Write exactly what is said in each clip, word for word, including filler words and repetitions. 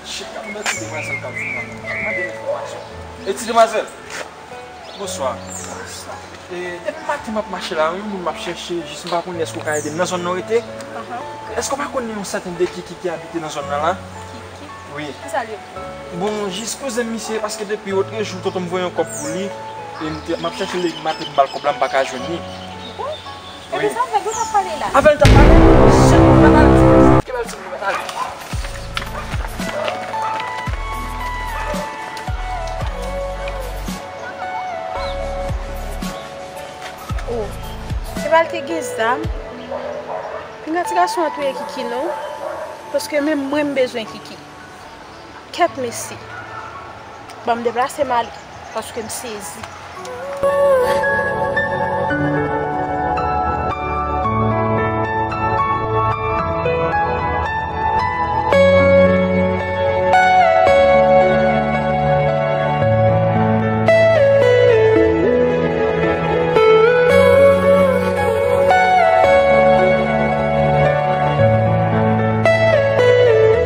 Shit, gade yon ti demwazèl k ap vin la. Mande enfòmasyon. E ti demwazèl, bonswa. E, depi maten m ap mache la, yon moun m ap chèche, jis m pa konnen èske w ka ede m nan zòn nan w rete. Ahan. Èske w pa konnen yon sèten de Kiki ki abite nan zòn nan la? Kiki? Wi. Kisa l ye? Bon, jis kouzen misye, paske depi otrejou, tonton m voye yon kòb pou li, e m te, m ap chèche l depi maten pou m ba l kòb la, m pa ka jwenn li. Bon? Epi sa fè gwo t ap pale la. Avè l t ap pale. Shit, mwen pa t al di. Ki bèl ti moun, mwen pa t al di. Oh. Epa l te gen zam. Pinga ti gason an touye Kiki non. Paske menm mwen m bezwen Kiki. Kèt mesye. Ban m deplase m ale, paske m sezi.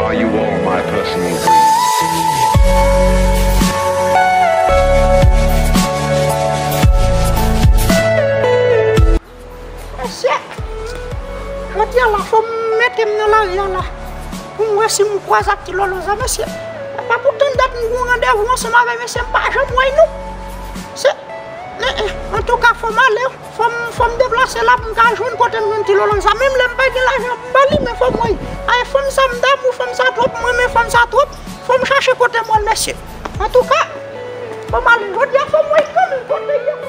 Are you all my personal grief? Mesye, jodi a la, fò m mete m nan lari a la. Pou m wè si m kwaze ak Ti Lolo sa, mesye. E pa pou tann dat m gen yon randevou ansanm avè mesye, m pa janm wè l non. Se, men, antouka, fò m ale. Fò m, fò m deplase la pou m ka jwenn kote m jwenn Ti Lolo sa. Menm lè m pa gen lajan pou m ba li, men fò m wè. Ay, fanm sa m damou, fanm sa twòp, m renmen fanm sa twòp. Fò m chache kote m wè l, mesye. Antouka, fò m ale jodi a, fò m wè kanmenm kote l ye.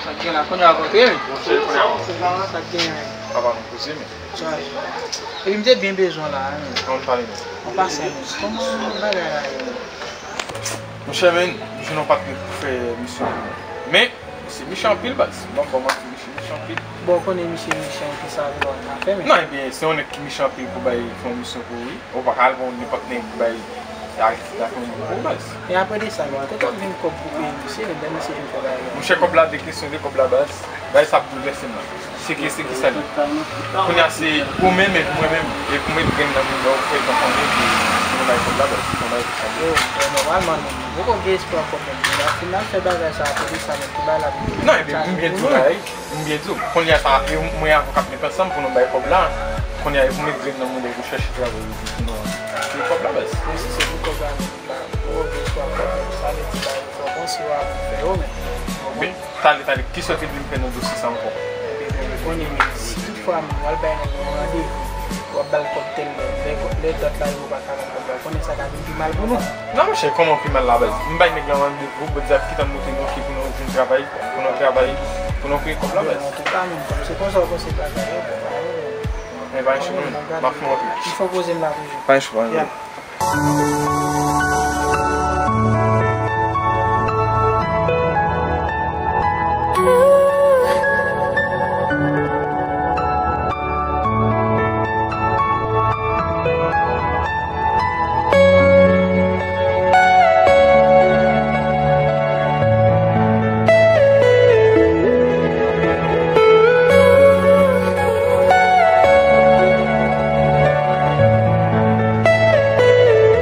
Sa k gen la, kounye a kontre wi. Monchè, kounye a. Sa k gen wi. Papa m kouzen men. Sa. Epi m te byen bezwen la wi. Kòman pale non? An pasan men. Kòman bagay la ye? Monchè men, m jwenn yon patnè pou fè misyon pou mwen. Men, misye mechan anpil baz. M poko manti, misye mechan anpil. Bon, ou konnen misye mechan, ou te sa vle w ap ka fè men. Non, ebyen, se yon nèg ki mechan anpil pou bay fè yon misyon pou ou wi. Ou pa ka al pran nenpòt nèg bay ak, ak yon moun pou baz. E apre de sa, men, kote w ap jwenn kòb pou peye misye, men, lè misye fin fè bagay la? Monchè, kòb la de kesyon de kòb la baz. Bagay sa ap boulvèse m la. Se ki, se ki sa li? Kounye a se ou menm, epi mwen menm, e pou met grenn nan mouda w, fè tan fanmi, pou nou bay kòb la baz. Pou nou bay kòb la. Yo, e nòmalman, nou poko gen espwa kòb menm. Lè w fin al fè bagay sa, apre de sa, men, tout bagay la vin. Non, epi m byen di w la, wi. M byen di w, kounye a sa, e mwen avè w k ap met ansanm pou nou bay kòb la. Kounye a, e pou met grenn nan mouda w pou chèche travay epi pou nou bay kòb la, baz. Bon, si se pou kòb la, men, m pa, m poko gen espwa kòb, men sa vle di bagay yo fò konsi w ap fè yo, men. Men, talè, talè, kisa w te vle m fè nan dosye sa ankò? Ebyen, men, ou konnen, men, si toutfwa m al bay nèg yon randevou, w ap ba l kòb tèl lè, lè, lè dat la rive, ou pa ka ba l kòb la, ou konnen sa ka vin pi mal pou nou. Non, monchè, kòman pi mal la, baz? M bay nèg lan randevou, bon, di ap kite m montre nou ki pou nou vin travay, pou nou travay, pou nou kreye kòb la, baz. Antouka, menm, kòm se konsa w panse bagay yo, bon, pa yon, men pa yon chou, m ap fè yon pil. M fè poze m la toujou. Pa yon chou, pa yon chou.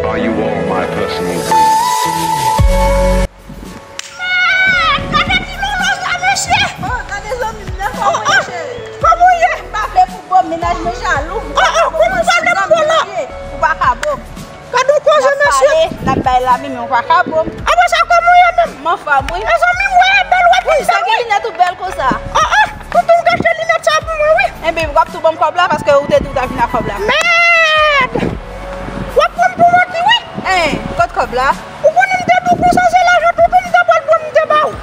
Are you all Mennaj mwen jalou. Oh, oh, kòman w pale m konsa? Ou pa ka bon. Gade yon koze, mesye. N ap pale, n ap bay lavi, men ou pa ka bon. Apre sa, kòman w ye menm? M anfòm, wi. Mezanmi, w wè, bèl, w ap fè sa, wi. Sa ki linèt ou bèl konsa? Oh, oh, toutou m kache linèt sa pou mwen, wi. Enben, w ap tou ban m kòb la, paske ou te di w t ap vin ak kòb la. Mèd! W ap pran m pou manti, wi. Hein, kot kòb la? Ou konnen m te di w konsa se lajan toutou m te pral pran m te ba w.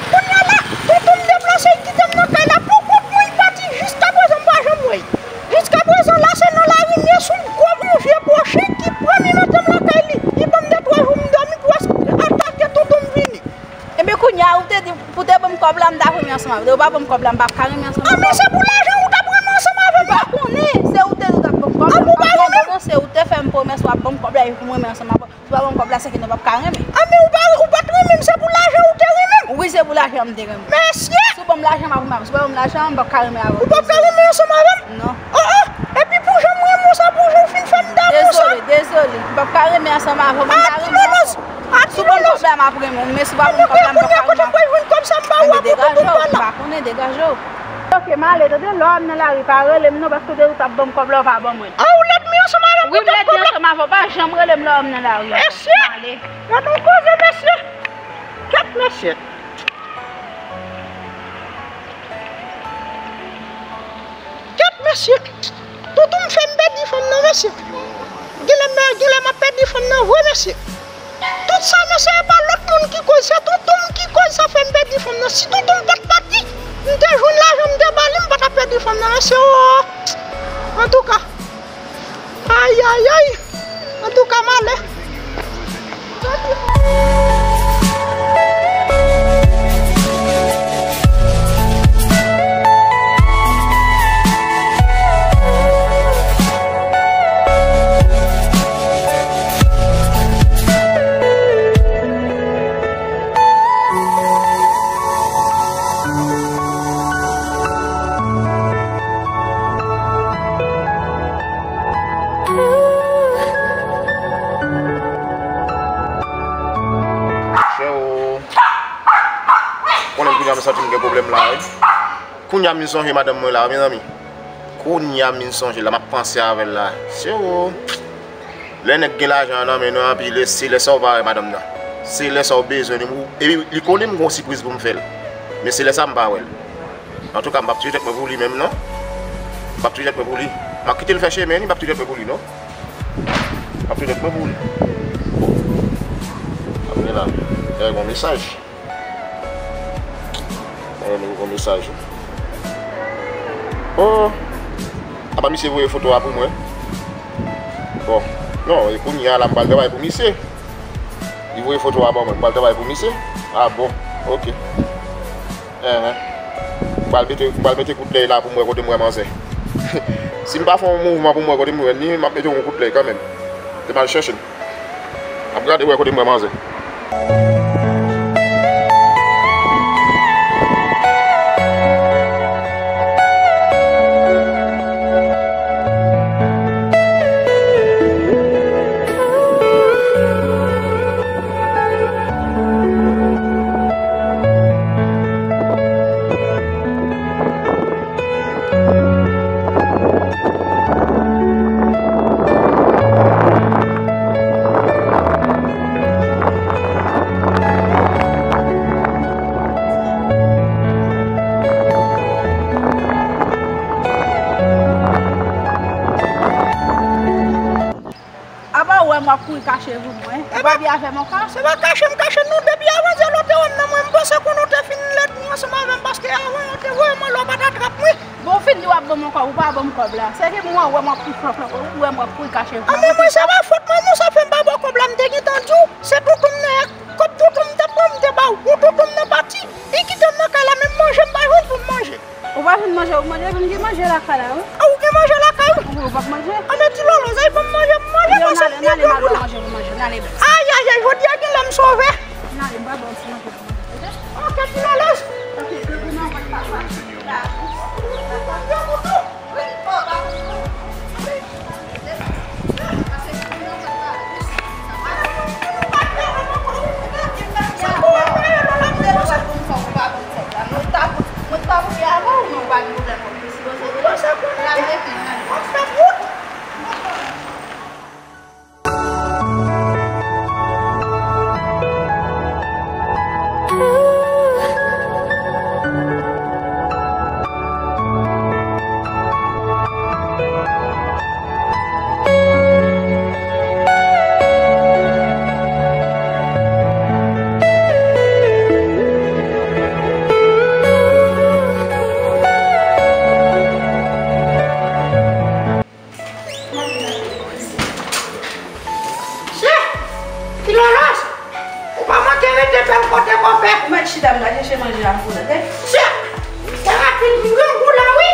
Kounye a la, toutou m deplase, l kite m nan kay la pou kont mwen, l pati. Jiskaprezan m pa janm wè l. Jiskaprezan la, se nan lari m ye, sou gwo yon vye pwoche ki pran m, li mete m lakay li. Li ban m de twa jou m dòmi, pou atake toutou m vini. Enben, kounye a, ou te di, pou te ban m kòb la, m t ap renmen ansanm avè w. Ou pa ban m kòb la, m p ap ka renmen ansanm avè w. Ah, men se pou lajan ou t ap renmen ansanm avè m. M pa konnen, se ou te di w t ap ban m kòb la. Ah, ou pa renmen? M pa konnen, se ou te fè m pwomès w ap ban m kòb la, epi pou m renmen ansanm avè w. Si w pa ban m kòb la, se ke nou p ap ka renmen. Ah, men ou pa, ou pa t renmen m, se pou lajan ou te renmen m? Wi, se pou lajan m te renmen w. Mesye! Si w ban m lajan, m ap renmen avè w. Si w pa ban m lajan, m p ap ka renmen avè w. Ou p ap ka renmen ansanm avè m? Non. Oh, oh! Epi pou jan m renmen w sa, pou jan w fin fè m damou sa. Dezole, dezole. M p ap ka renmen ansanm avè w, m pa renmen w ankò. Si w ban m kòb la, m ap renmen w, men si w pa ban m kòb la, m p ap ka renmen w ankò. Kounye a, kote m pral jwenn kòb sa m ba ou a pou toutou m pa la? M pa konnen, degaje w. Ok, m ale, tande, lè w ap nan lari, pa rele m non, paske w te di w t ap ban m kòb la, w pa ban mwen. Ah, ou lènmi ansanm avè m pou tout kòb la? Wi, m lènmi ansanm avè w, pa janm rele m lè w ap nan lari ankò. Mesye! M ale. Gade yon koze, mesye! Kèt, mesye! Kèt, mesye! Toutou m fè m pèdi fanm nan, mesye! Genlè, genlè m ap pèdi fanm nan vre, mesye! Tout sa, mesye, e pa lòt moun ki koz, se toutou m ki koz sa fè m pèdi fanm nan. Si toutou m pa t pati, m te jwenn lajan, m te ba li, m pa t ap pèdi fanm nan, mesye, oh! Antouka, ayayay! Antouka, m ale. Freo, konnen kounye a m santi m gen pwoblèm la, wi. Kounye a m vin sonje madanm mwen la, mezanmi. Kounye a m vin sonje la, m ap panse avè l la. Freo, lè nèg gen lajan nan men nou anpil, se lè sa w pa wè madanm nan. Se lè sa w bezwen li, ou, epi li konnen m gen yon sipriz pou m fè l. Men se lè sa m pa wè l. Antouka, m p ap touye tèt mwen pou li menm, non. M p ap touye tèt mwen pou li. M ap kite l fè chemen li, m p ap touye tèt mwen pou li, non. M p ap touye tèt mwen pou li. Ap gen la. Gade yon mesaj. Gade yon mesaj. Oh! Apa misye voye foto a pou mwen? Bon. Non, e kounye a la, m pral travay pou misye. Li voye foto a ban mwen, m pral travay pou misye. Ah bon, ok. Enhen. M pral mete, m pral mete kout lèy la pou m wè kote m wè manzè. Si m pa fè yon mouvman pou m wè kote m wè li, m ap mete yon kout lèy kanmenm. Te m al chèche l. M ap gade wè kote m wè manzè. Apa w wè m w ap kouri kache pou mwen? Ou pa byen avè m ankò? Se pa kache m kache non, depi avan yè lè w te wè m nan mwen, m panse konnen w te fin lènmi ansanm avè m, paske avan yè w te voye m anlè w pa t atrap mwen. Bon, w fin di w ap ban m yon kòb, ou pa ban m kòb la. Se ke mwen wè m w ap kouri flanflan, ou wè m w ap kouri kache pou mwen. Anben mwen, se pa fòt mwen non, sa fè m pa ba w kòb la, m te gentan di w, se toutou m nan, kòb toutou m te pran, m te ba w, pou toutou m nan pati, li kite m nan kay la, menm manje m pa jwenn pou m manje. Ou pa jwenn manje, ou manje, vin gen manje lakay la, wi. Ah, ou gen manje lakay ou? Ou, ou p ap manje? Anben, ti lolo, sa y ban m manje, m manje, paske m gen gwo kou la. Ann ale, ann ale, m al ba w manje pou manje, ann ale, bèl. Ay, ay, ay, jodi a genlè m sove. Ann ale, m ba w ti manje pou manje, oke? Oke, ti lolo. Oke, bebe, nan vant papa. Wi, papa. Mwen t ap, mwen t ap vle avè w, men w pa gen pwoblèm. Mwen sipoze lave pi. Chita, m ka chèche manje a pou nou, tande? Chè, se rapid, m grangou la, wi.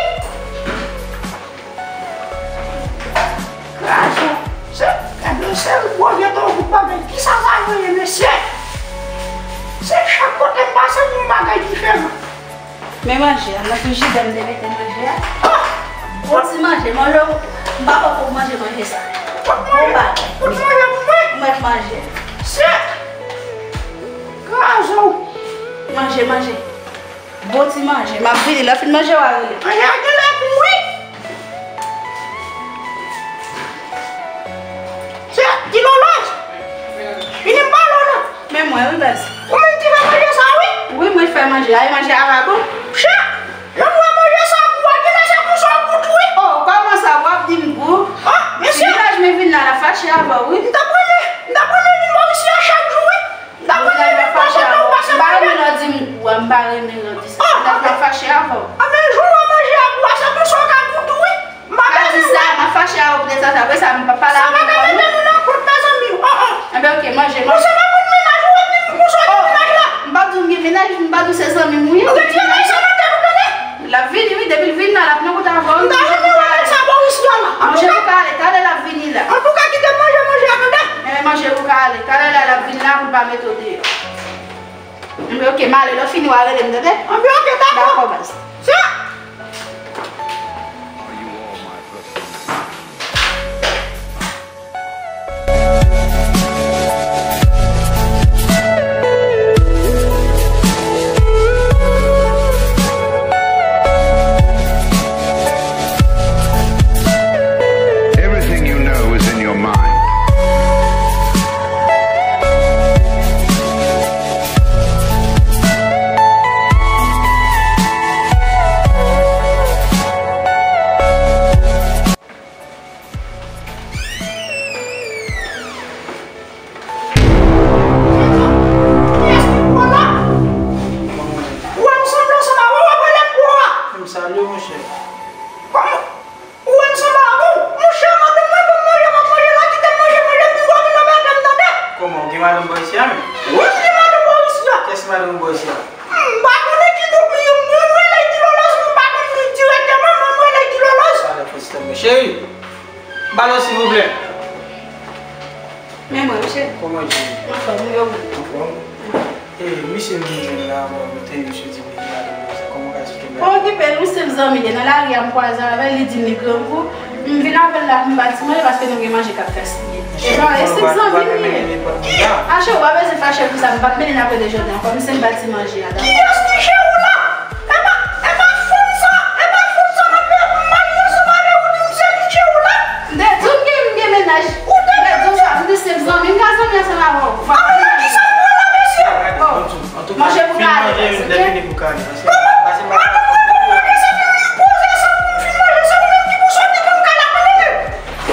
Kraze. Se, gade yon seri gwo ghetto, gwo bagay. Kisa sa yo ye, mesye? Se chak kote m pase, yon bagay diferan. Men manje a, nan frijidè m te mete manje a. Ah! Bon ti manje, manje w, m pa poko manje manje sa. Bon bagay. Ou manje pou mwen? Ou mèt manje. Se kraze w. Manje, manje. Bon ti manje. M ap vini, lè w fin manje, w a rele. Manje a genlè bon, wi. Se Ti Loloz. Vini m pale w non. Men mwen, wi, baz. Ou menm ki fè manje sa, wi? Wi, mwen fè manje a. E manje a pa bon? Chè, lè m wè manje sa pou w, genlè se konsa w gou tou, wi. Oh, kòman sa, w ap di m gou? Ah, mesye. Si mennaj mwen vin la, l ap fache avè w, wi. M t ap renmen, m t ap renmen vin bò isi a chak jou, wi. M t ap renmen vin bò kote w pase manje. M pa renmen lè w di m gou a, m pa renmen lè w di sa. Ah, mennaj mwen ap fache avè w. Ah, men jou w wè manje a gou a, se konsa w ka gou tou, wi. M pa ka di sa, m ap fache avè w poutèt sa, sa, apre sa, m p ap pale avè w ankò, non. Sa pa ka mete nou nan kont, mezanmi. Oh, oh. Enben, oke, manje, manje. Ou se pa moun mennaj ou, epi m konsa w gen mennaj la. M p ap di w m gen mennaj, m p ap di w se zanmi m ou ye. Ou gen ti mennaj sa nan tèt ou, tande? L ap vini, wi, depi l vin la, l ap nan kont avè w. M ta renmen wè nèg sa bò isi a la. Manje pou ka ale, talè l ap vini la. Antouka, kite m manje manje a, tande? Enben, manje pou ka ale, talè la, l ap vin la pou l pa mete w deyò. Enben, oke, m ale, lè w fini, w a rele m, tande? Enben, oke, dakò. Dakò, baz. Sa. Everything you know is in your mind. Kiyès ki pran la? Ou wè m sanble ansanm avè w, w ap rele m pran. M salye, monchè. Kòman? Ou wè m sanble avè w? Monchè, madanm mwen ban m manje, m ap manje la, kite m manje, manje, m vin vin anmède m, tande? Kòman, ou gen madanm bò isi a menm? Wi, m gen madanm bò isi a. Kiyès ki madanm ou bò isi a? M pa konnen ki non li ye, mwen, m rele Ti Loloz, m pa konn li dirèkteman, mwen, m rele Ti Loloz. Pale fò, silvouplè. Cheri, ballon, silvouplè. Men mwen, cheri. Kòman, cheri? Anfòm, wi, wi. Anfòm? E, misye m te jwenn la, bon, m te, misye di m li gen madanm bò isi a. Kòman w ka eksplike m bagay sa? Pa okipe l, yon senp zanmi li ye. Nan lari a, m kwaze avè l, li di m li grangou. M vin avè l la pou m ba l ti manje paske nou gen manje k ap gaspiye. E pa, e senp zanmi m li ye. Ache, ou pa bezwen fache pou sa, m p ap mennen l apre de jodi ankò, m senp ba l ti manje a, dakò? Kiyès ki cheri w la? E pa, e pa fanm sa, e pa fanm sa m ap marye ansanm avè w, ou di m se li cheri w la? M te di w m gen, m gen mennaj. Ou te di m sa, m di senp zanmi, m ka zanmi ansanm avè w. A, men nan kisa m pran la, mesye? Bon. Antouka, manje pou fin kale, manje, m te fini pou kale, mesye. Kòman? Pase m pa ka. Mwen, mwen, mwen, se pou m poze sa pou m fin manje, se ou menm ki pou soti pou m kale, tande?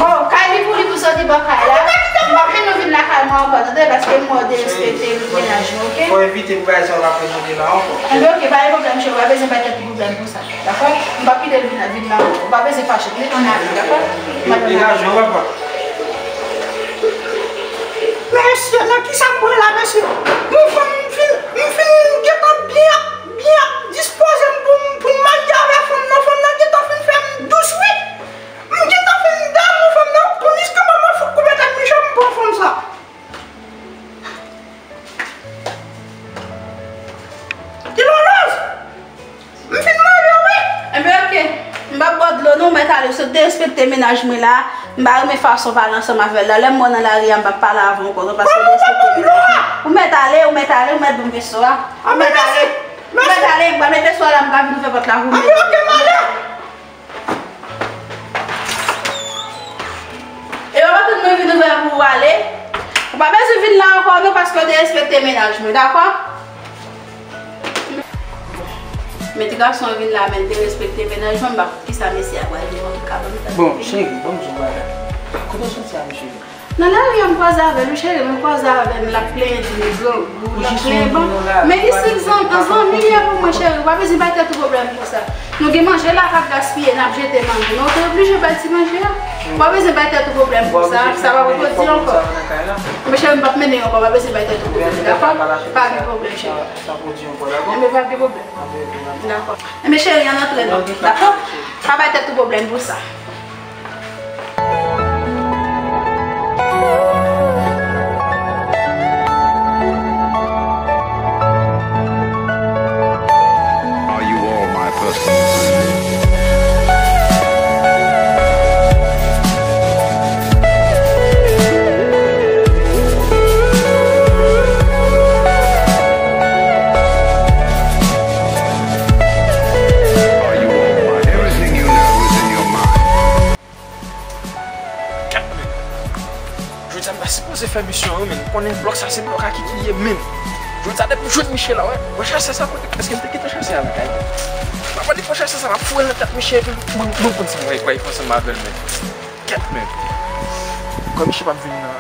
Oh, kay li pou li pou soti bò kay la. Antouka, kite m. M p ap vin, nou vin lakay mwen ankò, tande, paske m wè w derespekte mennaj mwen, oke? Fò evite pou bagay sa yo pa prezante la ankò. Enben, oke, pa gen pwoblèm, cheri, ou pa bezwen bay tèt ou pwoblèm pou sa. Dakò? M p ap kite l vin, vin la ankò. Ou pa bezwen fache, tande? Ann ale, dakò? Degaje w, papa. Mesye, nan kisa m pran la, mesye? Yon fanm m fin, m fin gentan byen, byen dispoze m pou m, pou m marye avè fanm nan. Fanm nan gentan fin fè m dous, wi. M gentan fin damou fanm nan. Konn jiskaman mwen fout koupe tèt Michel, m pran fanm sa. Ti Loloz! M fin manje, wi! Enben, oke. M p ap ba w dlo, non, ou mèt ale. Ou sot derespekte mennaj mwen la. M pa renmen fason w pale ansanm avè l la. Lè m wè w nan lari a, m p ap pale avè w ankò, non, paske ou derespekte mennaj mwen. Ou mèt ale, ou mèt ale, ou mèt ban m veso a. Ou mèt ale. Ou mèt ale, m pral met veso a la, m ka vin ouvè pòt la pou ou. Enben, oke, m ale. E yo pa tann mwen vin ouvè pou ou ale. Ou pa bezwen vin la ankò non, paske w derespekte mennaj mwen, dakò? Men ti gason an vin la, men l derespekte mennaj mwen, m pa konn kisa mesye a pral di mwen, m ka ban m tan. Bon, cheri, ban m di w bagay. Kote w soti a, cheri? Nan lari a, m kwaze avè l, wi, cheri, m kwaze avè l, l ap plenyen di m grangou, l ap plenyen ban. Men li se zanmi, Fanmi li ye pou mwen, cheri. Ou pa bezwen bay tèt ou pwoblèm pou sa. Nou gen manje la k ap gaspiye, n ap jete manje. Men ou te oblije bay ti manje a. Ou pa bezwen bay tèt ou pwoblèm pou sa. Sa pa pwodui ankò. Men cheri, m p ap mennen ankò. Ou pa bezwen bay tèt ou pwoblèm, dakò? Pa gen pwoblèm, cheri. Enben, pa gen pwoblèm. Dakò. Enben, cheri, ann antre non. Dakò? Pa bay tèt ou pwoblèm pou sa. Are you all my personal friends? Are you all my everything you know is in your mind? Gad men. Jodi a m ta sipoze fè misyon an, men m konnen blòk sa se blòk a Kiki ye, men. Jodi a depi m jwenn Michela, wè. Wè chasè sa kote, èske m te kite chasè a lakay mwen? M ap di fò chasè sa, m ap foure l nan tèt Michela epi m, m, m konn sa m pral fè ansanm avè l, men. Gad men. Kòm Michela p ap vini nan